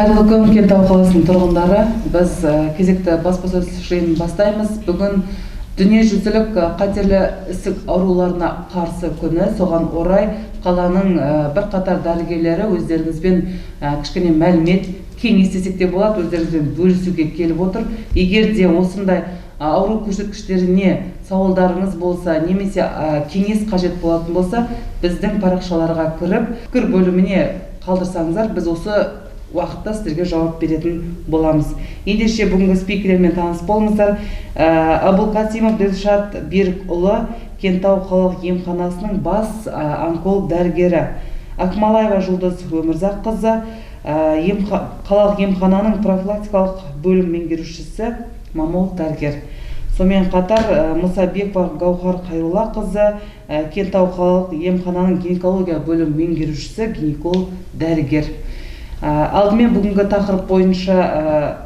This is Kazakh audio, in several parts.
Қайырлы күн, Кентау қаласының тұрғындары. Біз кезекті баспасөз жиынын бастаймыз. Бүгін дүниежүзілік қатерлі ісік ауруларына қарсы күні. Соған орай қаланың бірқатар дәрігерлері өздеріңізбен кішкене мәлімет, кеңес десек те болады, өздеріңізбен бөлісуге келіп отыр. Егер де осындай ауру көрсеткіштеріне сауалдарыңыз болса, немесе кеңес қажет болатын болса, біздің парақшаларға кіріп, пікір бөліміне қалдырсаңыздар, біз осы уақытта сіздерге жауап беретін боламыз. Ендеше бүгінгі спикерлермен таныс болыңыздар. Абылкасимов Ділшат Берікұлы, Кентау қалалық емханасының бас онколог дәрігері. Ақмалаева Жұлдыз Өмірзаққызы, қалалық емхананың профилактикалық бөлім меңгерушісі, маммолог дәрігер. Сонымен қатар Мұсабекова Гаухар Қайруллақызы, Кентау қалалық емхананың гинекология бөлім меңгерушісі, гинеколог дәрігер. Алдымен бүгінгі тақырып бойынша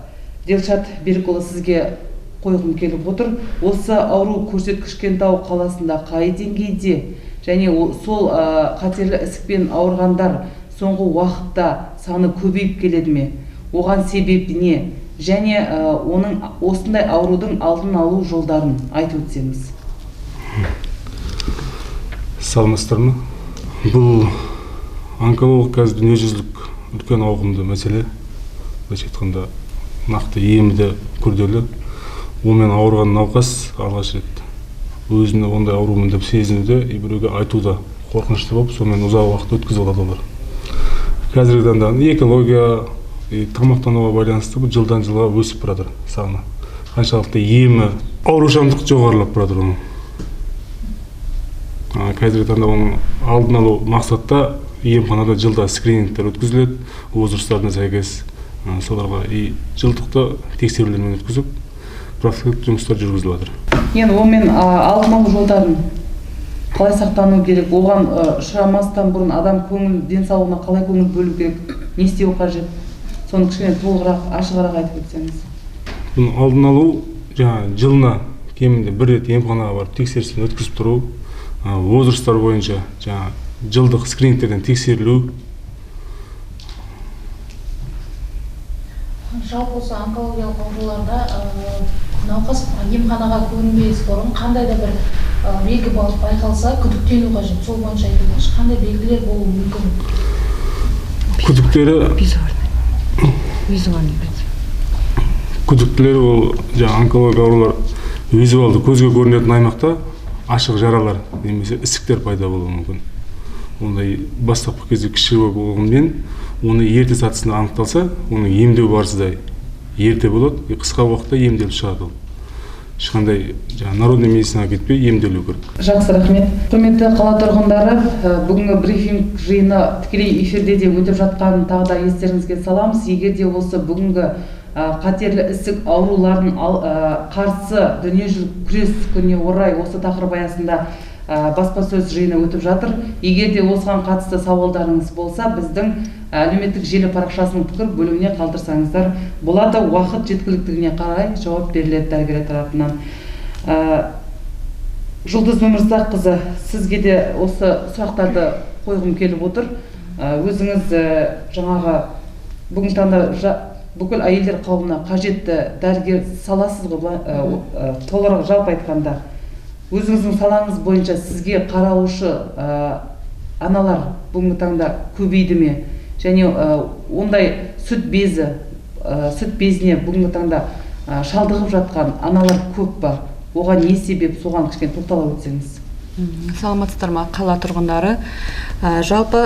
Ділшат Берікұлы сізге қойғым келіп отыр. Осы ауру көрсеткіш Кентау қаласында қай деңгейде және сол қатерлі ісікпен ауырғандар соңғы уақытта саны көбейіп келеді ме? Оған себеп не? Және оның осындай аурудың алдын алу жолдарын айтып өтсеңіз. Саламатсыздар ма? Бұл онкология қазір дүниежүзілік үлкен ауқымды мәселе. Былайша айтқанда, нақты емі де күрделі. Онымен ауырған науқас алғаш рет өзіне ондай аурумын деп сезінуде, біреуге айтуда қорқынышты болып, сонымен ұзақ уақыт өткізіп алады олар. Қазіргі таңда экология, тамақтануға байланысты бұл жылдан жылға өсіп баратыр саны. Қаншалықты емі, аурушаңдық жоғарылап баратыр оның. Қазіргі таңда оның алдын алу мақсатта емханада жылда скринингтер өткізіледі, возрастарына сәйкес соларға жылдықты тексерулермен өткізіп, профилактикалық жұмыстар жүргізіліп жатыр. Енді онымен алдын алу жолдарын қалай сақтану керек, оған ұшырамастан бұрын адам көңіл денсаулығына қалай көңіл бөлу керек, не істеу қажет? Соны кішкене толығырақ, ашығырақ айтып өтсеңіз. Бұның алдын алу, жаңа жылына кемінде бір рет емханаға барып тексерістен өткізіп тұру, возрастар бойынша жаңа жылдық скринингтерден тексерілу. Жалпы осы онкологиялық ауруларда науқас емханаға көрінбес бұрын қандай да бір белгі байқалса күдіктену қажет. Сол бойынша айтыңызшы, қандай белгілер болуы мүмкін? Күдіктері визуальный. Күдіктілер ол жаңа онкологиялық аурулар визуалды көзге көрінетін аймақта ашық жаралар немесе ісіктер пайда болуы мүмкін. Ондай бастапқы кезде кіші болғанымен, оны ерте сатысында анықталса, оның емдеу барысы да ерте болады, қысқа уақытта емделіп шығады ол. Ешқандай жаңа народный медицинаға кетпей емделу керек. Жақсы, рахмет. Құрметті қала тұрғындары, бүгінгі брифинг жиыны тікелей эфирде де өтіп жатқанын тағы да естеріңізге саламыз. Егер де осы бүгінгі қатерлі ісік ауруларын қарсы дүниежүзілік күрес күніне орай осы тақырып аясында баспасөз жиыны өтіп жатыр. Егер де осыған қатысты сауалдарыңыз болса, біздің әлеуметтік желі парақшасының пікір бөліміне қалдырсаңыздар болады. Уақыт жеткіліктігіне қарай жауап беріледі дәрігерлер тарапынан. Жұлдыз Өмірзаққызы, сізге де осы сұрақтарды қойғым келіп отыр. Өзіңіз жаңағы бүгінгі таңда бүкіл әйелдер қауымына қажетті дәрігер саласыз ғой, толығырақ жалпы айтқанда. Өзіңіздің салаңыз бойынша сізге қараушы аналар бүгінгі таңда көбейді ме? Және ондай сүт безіне бүгінгі таңда шалдығып жатқан аналар көп па? Оған не себеп? Соған кішкене тоқтала өтсеңіз. Саламатсыздар ма, қала тұрғындары. Жалпы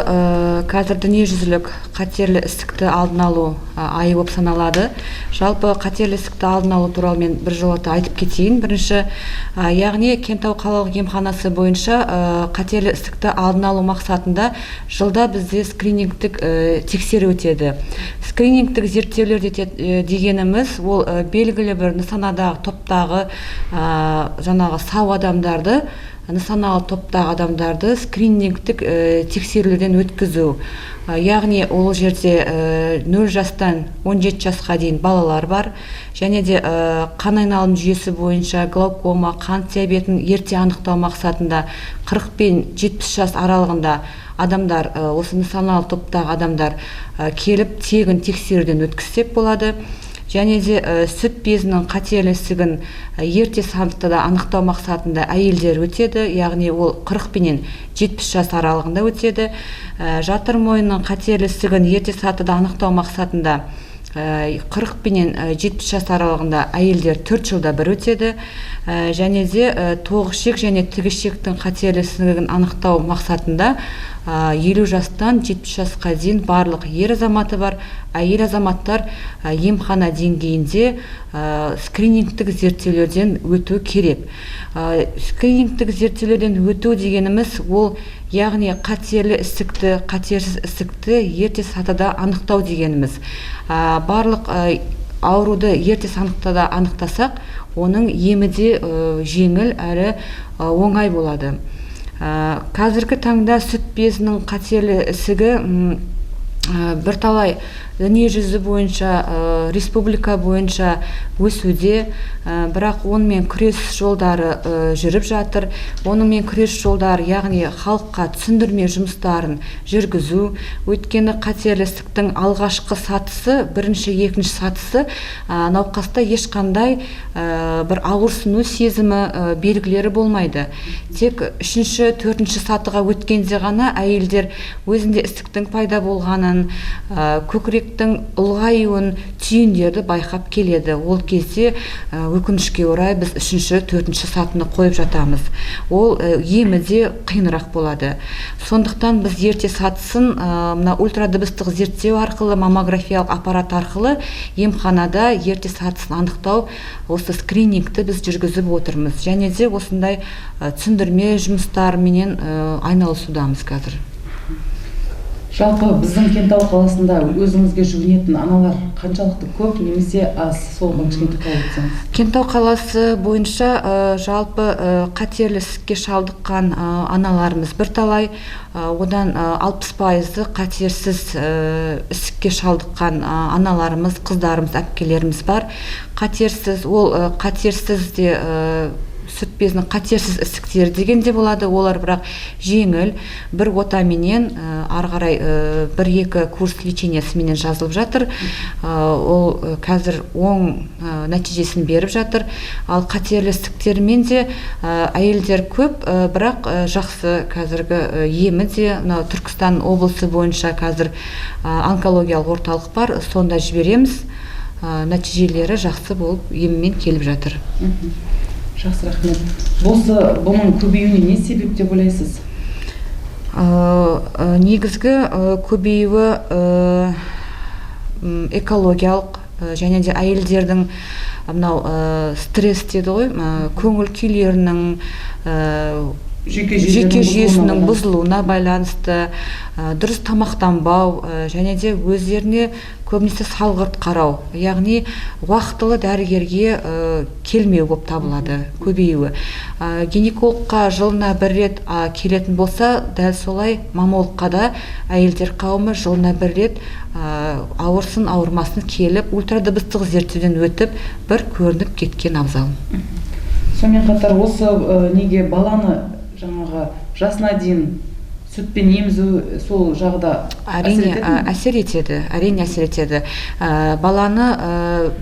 қазір дүниежүзілік қатерлі ісікті алдын алу айы болып саналады. Жалпы қатерлі ісікті алдын алу туралы мен бір жолата айтып кетейін. Бірінші, яғни Кентау қалалық емханасы бойынша қатерлі ісікті алдын алу мақсатында жылда бізде скринингтік тексеру өтеді. Скринингтік зерттеулер дегеніміз ол белгілі бір нысанадағы топтағы жаңағы сау адамдарды, нысаналы топтағы адамдарды скринингтік тексерулерден өткізу. Яғни ол жерде 0 жастан 17 жасқа дейін балалар бар, және де қан айналым жүйесі бойынша глаукома, қант диабетін ерте анықтау мақсатында 40 пен 70 жас аралығында адамдар, осы нысаналы топтағы адамдар келіп тегін тексеруден өткізсек болады. Және де сүт безінің қатерлі ісігін ерте сатыда анықтау мақсатында әйелдер өтеді, яғни ол 40 пенен 70 жас аралығында өтеді. Жатыр мойнының қатерлі ісігін ерте сатыда анықтау мақсатында 40 пенен 70 жас аралығында әйелдер 4 жылда бір өтеді. Және де тоғышек және тігішектің қатерлі ісігін анықтау мақсатында 50 жастан 70 жасқа дейін барлық ер азаматы бар әйел азаматтар емхана деңгейінде скринингтік зерттеулерден өту керек. Скринингтік зерттеулерден өту дегеніміз ол, яғни қатерлі ісікті, қатерсіз ісікті ерте сатыда анықтау дегеніміз. Барлық ауруды ерте сатыда анықтасақ, оның емі де жеңіл әрі оңай болады. Қазіргі таңда сүт безінің қатерлі ісігі бірталай дүниежүзі бойынша, республика бойынша өсуде, бірақ онымен күрес жолдары жүріп жатыр. Онымен күрес жолдары, яғни халыққа түсіндірме жұмыстарын жүргізу. Өйткені қатерлі ісіктің алғашқы сатысы, бірінші, екінші сатысы, науқаста ешқандай бір ауырсыну сезімі, белгілері болмайды. Тек үшінші, төртінші сатыға өткенде ғана әйелдер өзінде ісіктің пайда болғанын, көкіректің ұлғаюын, түйіндерді байқап келеді. Ол кезде өкінішке орай біз үшінші, төртінші сатыны қойып жатамыз. Ол емі де қиынырақ болады. Сондықтан біз ерте сатысын мына ультрадыбыстық зерттеу арқылы, маммографиялық аппарат арқылы емханада ерте сатысын анықтау, осы скринингті біз жүргізіп отырмыз. Және де осындай түсіндірме жұмыстарыменен айналысудамыз қазір. Жалпы біздің Кентау қаласында өзіңізге жүгінетін аналар қаншалықты көп немесе аз, сол кішкене тоқталып өтсеңіз. Кентау қаласы бойынша жалпы қатерлі ісікке шалдыққан аналарымыз бірталай, одан 60%-ы қатерсіз ісікке шалдыққан аналарымыз, қыздарымыз, әпкелеріміз бар. Қатерсіз, ол қатерсіз де сүт безінің қатерсіз ісіктері деген де болады. Олар бірақ жеңіл, бір отаменен ары қарай бір-екі курс лечениесіменен жазылып жатыр. Ол қазір оң нәтижесін беріп жатыр. Ал қатерлі ісіктермен де әйелдер көп, бірақ жақсы қазіргі емі де мынау Түркістан облысы бойынша қазір онкологиялық орталық бар, сонда жібереміз. Нәтижелері жақсы болып еммен келіп жатыр. Жақсы, рахмет. Осы бұның көбеюіне не себеп деп ойлайсыз? Негізгі көбеюі экологиялық, және де әйелдердің мынау стресс деді ғой, көңіл күйлерінің, жүйке жүйесінің бұзылуына байланысты, дұрыс тамақтанбау, және де өздеріне көбінесе салғырт қарау, яғни уақытылы дәрігерге келмеу болып табылады көбеюі. Гинекологқа жылына бір рет келетін болса, дәл солай маммологқа да әйелдер қауымы жылына бір рет ауырсын ауырмасын келіп ультрадыбыстық зерттеуден өтіп бір көрініп кеткен абзал. Сонымен қатар осы неге баланы жаңағы жасына дейін сүтпен емізу сол жағы да әрине әсер етеді, әрине әсер етеді. Баланы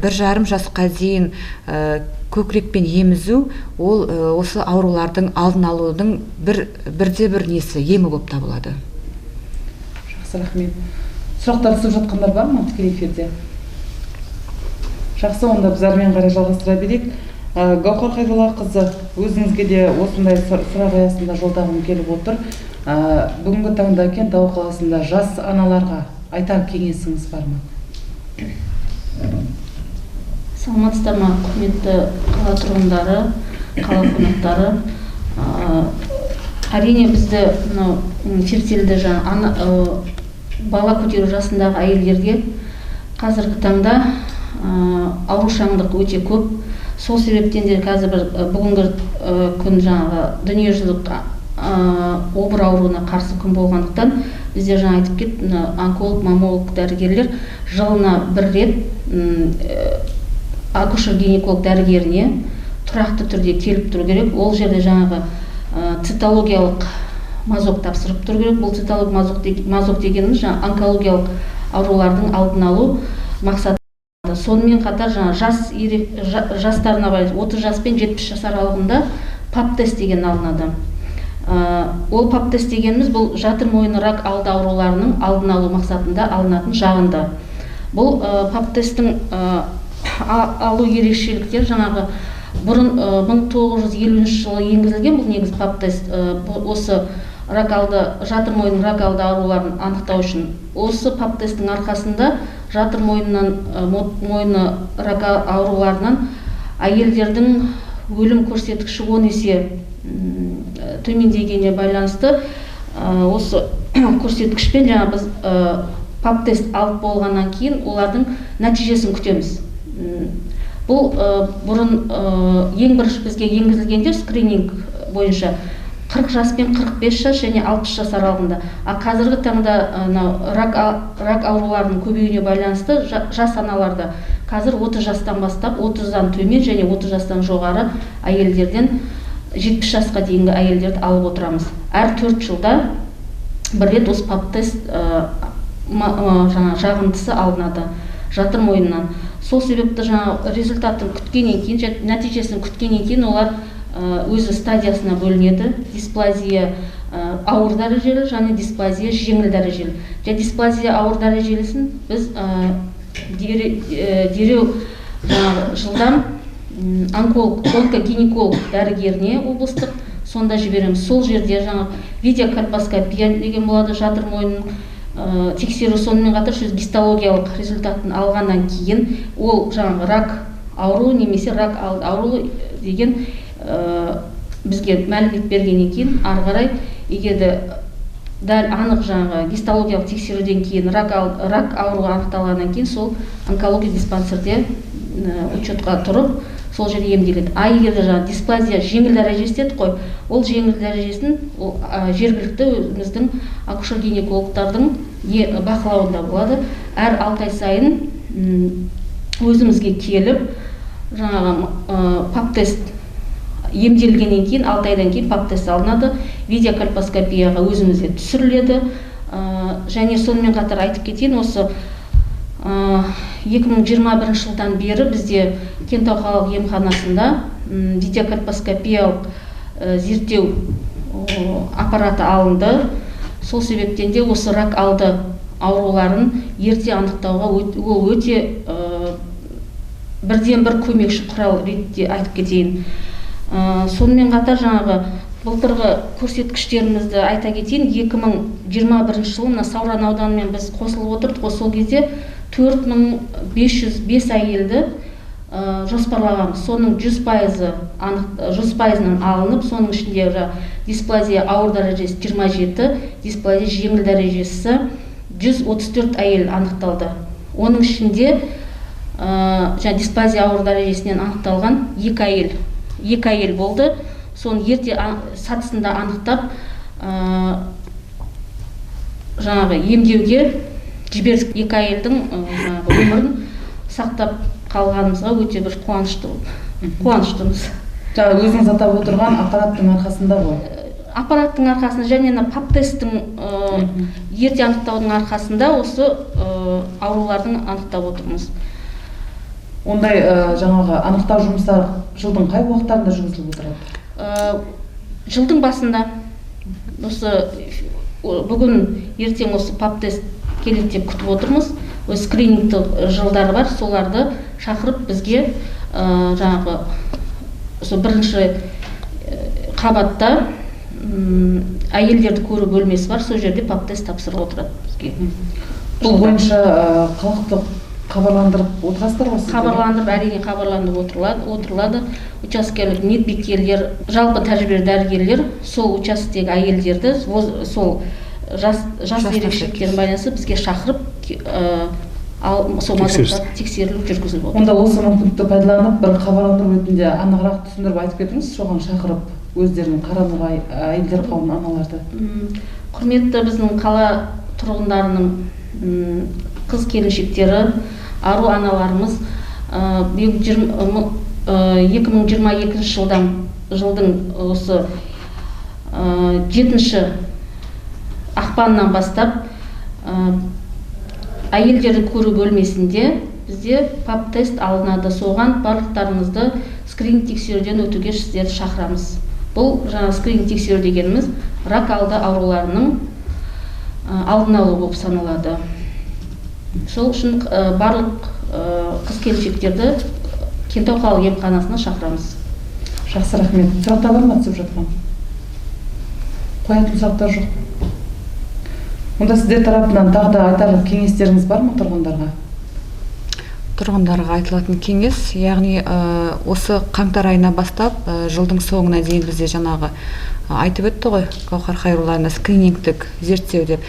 1,5 жасқа дейін көкірекпен емізу ол осы аурулардың алдын алудың бірде бір несі, емі болып табылады. Жақсы, рахмет. Сұрақтар түсіп жатқандар бар ма тікелей эфирде? Жақсы, онда біз әрмен қарай жалғастыра берейік. Гаухар Хайроллақызы, өзіңізге де осындай сұрақ аясында жолдағым келіп отыр. Бүгінгі таңда Кентау қаласында жас аналарға айтар кеңесіңіз бар ма? Саламатсыздар ма, құрметті қала тұрғындары, қала қонақтары. Әрине бізді мынау фертильді бала көтеру жасындағы әйелдерге қазіргі таңда аурушаңдық өте көп. Сол себептен де қазір бүгінгі күн жаңағы дүниежүзілік обыр ауруына қарсы күн болғандықтан бізде жаңа айтып кетті, онколог, маммолог дәрігерлер жылына бір рет акушер-гинеколог дәрігеріне тұрақты түрде келіп тұру керек. Ол жерде жаңағы цитологиялық мазок тапсырып тұру керек. Бұл цитологиялық мазок дегеніміз жаңа онкологиялық аурулардың алдын алу мақсаты. Сонымен қатар жаңа жастарына байланысты 30 жас пен 70 жас аралығында ПАП-тест деген алынады. Ол ПАП-тест дегеніміз бұл жатыр мойны рак алды ауруларының алдын алу мақсатында алынатын жағынды. Бұл ПАП-тесттің алу ерекшеліктері жаңағы бұрын 1950 жылы енгізілген бұл негізі ПАП-тест, осы рак алды, жатыр мойнының рак алды ауруларын анықтау үшін. Осы ПАП-тесттің арқасында жатыр мойны рак ауруларынан әйелдердің өлім көрсеткіші 10 есе төмендегеніне байланысты осы көрсеткішпен жаңа біз ПАП-тест алып болғаннан кейін олардың нәтижесін күтеміз. Бұл бұрын ең бірінші бізге енгізілгенде скрининг бойынша 40 жас пен 45 жас және 60 жас аралығында. А қазіргі таңда рак ауруларының көбеюіне байланысты жас аналарда қазір 30 жастан бастап 30-дан төмен және 30 жастан жоғары әйелдерден 70 жасқа дейінгі әйелдерді алып отырамыз. Әр 4 жылда бір рет осы ПАП-тест жаңа жағындысы алынады жатыр мойнынан. Сол себепті жаңа результатын күткеннен кейін, нәтижесін күткеннен кейін олар өзі стадиясына бөлінеді. Дисплазия ауыр дәрежелі және дисплазия жеңіл дәрежелі. Және дисплазия ауыр дәрежелісін біз дереу жылдам онколог, онкогинеколог дәрігеріне облыстық сонда жібереміз. Сол жерде жаңа видеокольпоскопия деген болады, жатыр мойнын тексеру, сонымен қатар сөз гистологиялық результатын алғаннан кейін ол жаңағы рак ауру немесе рак ауру деген бізге мәлімет бергеннен кейін ары қарай егер де дәл анық жаңағы гистологиялық тексеруден кейін рак ауруы анықталғаннан кейін сол онкология диспансерде учетқа тұрып сол жерде емделеді. А егер де жаңағы дисплазия жеңіл дәрежесі дедік қой, ол жеңіл дәрежесін ол жергілікті өзіміздің акушер-гинекологтардың бақылауында болады. Әр 6 ай сайын өзімізге келіп жаңағы ПАП-тест емделгеннен кейін 6 айдан кейін ПАП-тест алынады, видеокольпоскопияға өзімізде түсіріледі. Және сонымен қатар айтып кетейін, осы 2021 жылдан бері бізде Кентау қалалық емханасында видеокольпоскопиялық зерттеу аппараты алынды. Сол себептен де осы рак алды ауруларын ерте анықтауға ол өте бірден бір көмекші құрал ретінде айтып кетейін. Сонымен қатар жаңағы былтырғы көрсеткіштерімізді айта кетейін. 2021 жылы мына Сауран ауданымен біз қосылып отырдық. Сол кезде 4505 әйелді жоспарлағанбыз. Соның 100%-ынан алынып, соның ішінде дисплазия ауыр дәрежесі 27, дисплазия жеңіл дәрежесі 134 әйел анықталды. Оның ішінде дисплазия ауыр дәрежесінен анықталған екі әйел болды. Соны ерте сатысында анықтап, жаңағы емдеуге жібердік. Екі әйелдің өмірін сақтап қалғанымызға өте бір қуаныштымыз. Жаңа өзіңіз атап отырған аппараттың арқасында ғой. Аппараттың арқасында және ПАП-тесттің ерте анықтаудың арқасында осы аурулардың анықтап отырмыз. Ондай жаңағы анықтау жұмыстары жылдың қай уақыттарында жүргізіліп отырады? Жылдың басында. Осы бүгін ертең осы ПАП-тест келеді деп күтіп отырмыз. Өз скринингті жылдары бар, соларды шақырып бізге жаңағы осы бірінші қабатта әйелдерді көру бөлмесі бар, сол жерде ПАП-тест тапсырып отырады бізге. Бұл бойынша халықты хабарландырып отырасыздар ғой сіздер? Хабарландырып, әрине хабарландырып отырылады. Учаскелік медбикелер, жалпы тәжірибелі дәрігерлер сол учаскедегі әйелдерді сол жас ерекшеліктерін байланысты бізге шақырып, сол мазокта тексеріліп жүргізіліп отыр. Онда осы мүмкіндікті пайдаланып бір хабарландыру ретінде анығырақ түсіндіріп айтып кетіңіз, соған шақырып өздерінің қарануға әйелдер қауымын, аналарды. Құрметті біздің қала тұрғындарының қыз келіншектері, ару аналарымыз, 2022 жылдың осы 7 Ақпаннан бастап әйелдерді көру бөлмесінде бізде ПАП-тест алынады. Соған барлықтарыңызды скрининг тексеруден өтуге сіздерді шақырамыз. Бұл жаңа скрининг тексеру дегеніміз рак алды ауруларының алдын алу болып саналады. Сол үшін барлық қыз келіншектерді Кентау қалалық емханасына шақырамыз. Жақсы, рахмет. Сұрақтар бар ма түсіп жатқан? Қоятын сұрақтар жоқ. Онда сіздер тарапынан тағы да айтарлық кеңестеріңіз бар ма тұрғындарға? Тұрғындарға айтылатын кеңес, яғни осы қаңтар айына бастап жылдың соңына дейін бізде жаңағы айтып өтті ғой Гауһар Хайруллаевна, скринингтік зерттеу деп.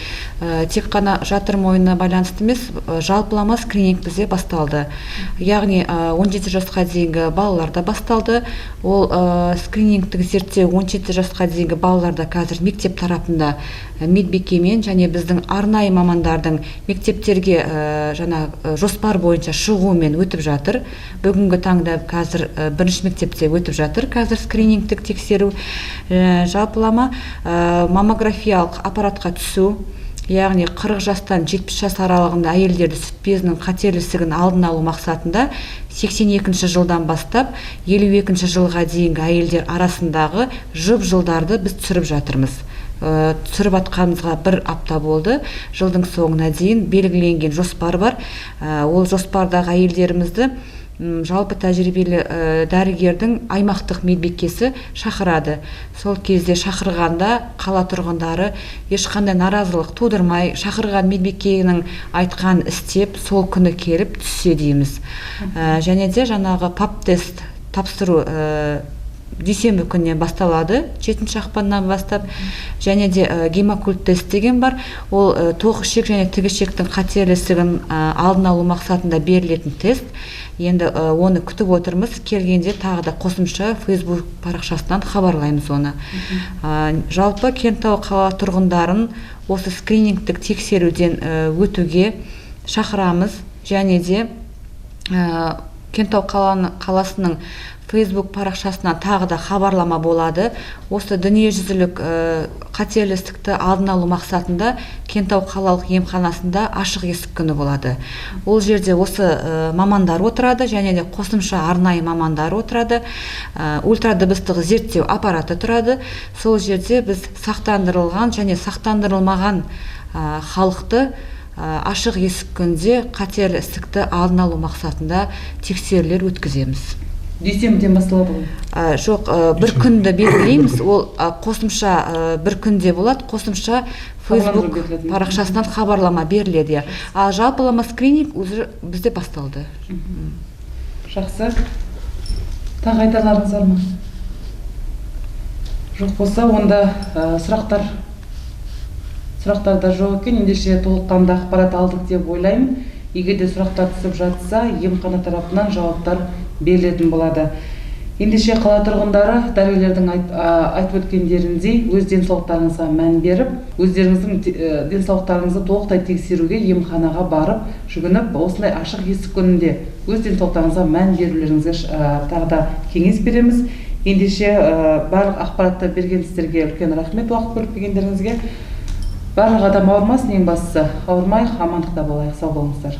Тек қана жатыр мойнына байланысты емес, жалпылама скрининг бізде басталды. Яғни 17 жасқа дейінгі балаларда басталды. Ол скринингтік зерттеу 17 жасқа дейінгі балаларда қазір мектеп тарапында медбикемен және біздің арнайы мамандардың мектептерге жаңа жоспар бойынша шығуымен өтіп жатыр. Бүгінгі таңда қазір бірінші мектепте өтіп жатыр қазір скринингтік тексеру. Жалпылама маммографиялық аппаратқа түсу, яғни 40 жастан 70 жас аралығында әйелдерді сүт безінің қатерлі ісігін алдын алу мақсатында 82 жылдан бастап 52 жылға дейінгі әйелдер арасындағы жұп жылдарды біз түсіріп жатырмыз. Түсіріп атқанымызға бір апта болды. Жылдың соңына дейін белгіленген жоспар бар. Ол жоспардағы әйелдерімізді жалпы тәжірибелі дәрігердің аймақтық медбикесі шақырады. Сол кезде шақырғанда қала тұрғындары ешқандай наразылық тудырмай, шақырған медбикенің айтқан істеп, сол күні келіп түссе дейміз. Және де жаңағы ПАП-тест тапсыру дүйсенбі күнінен басталады, 7 ақпаннан бастап. Және де гемокульт тест деген бар. Ол тоқ ішек және тік ішектің қатерлі ісігін алдын алу мақсатында берілетін тест. Енді оны күтіп отырмыз. Келгенде тағы да қосымша Facebook парақшасынан хабарлаймыз оны. Жалпы Кентау қала тұрғындарын осы скринингтік тексеруден өтуге шақырамыз. Және де Кентау қаласының Facebook парақшасынан тағы да хабарлама болады. Осы дүниежүзілік қатерлі ісікті алдын алу мақсатында Кентау қалалық емханасында ашық есік күні болады. Ол жерде осы мамандар отырады, және де қосымша арнайы мамандар отырады. Ультрадыбыстық зерттеу аппараты тұрады. Сол жерде біз сақтандырылған және сақтандырылмаған халықты ашық есік күнде қатерлі ісікті алдын алу мақсатында тексерулер өткіземіз. Дүйсенбіден басталады ғой? Жоқ, бір күнді белгілейміз. Ол қосымша бір күнде болады, қосымша Facebook парақшасынан хабарлама беріледі. Ал жалпылама скрининг уже бізде басталды. Жақсы. Тағы айтарларыңыз бар ма? Жоқ болса, онда сұрақтар да жоқ екен. Ендеше толыққанды ақпарат алдық деп ойлаймын. Егер де сұрақтар түсіп жатса, емхана тарапынан жауаптар берілетін болады. Ендеше қала тұрғындары дәрігерлердің айтып өткендеріндей өз денсаулықтарыңызға мән беріп, өздеріңіздің денсаулықтарыңызды толықтай тексеруге емханаға барып, жүгініп, осындай ашық есік күнінде өз денсаулықтарыңызға мән берулеріңізге тағы да кеңес береміз. Ендеше барлық ақпаратты берген сіздерге үлкен рахмет уақыт бөліп келгендеріңізге. Барлық адам ауырмасын, ең бастысы ауырмайық, амандықта болайық. Сау болыңыздар.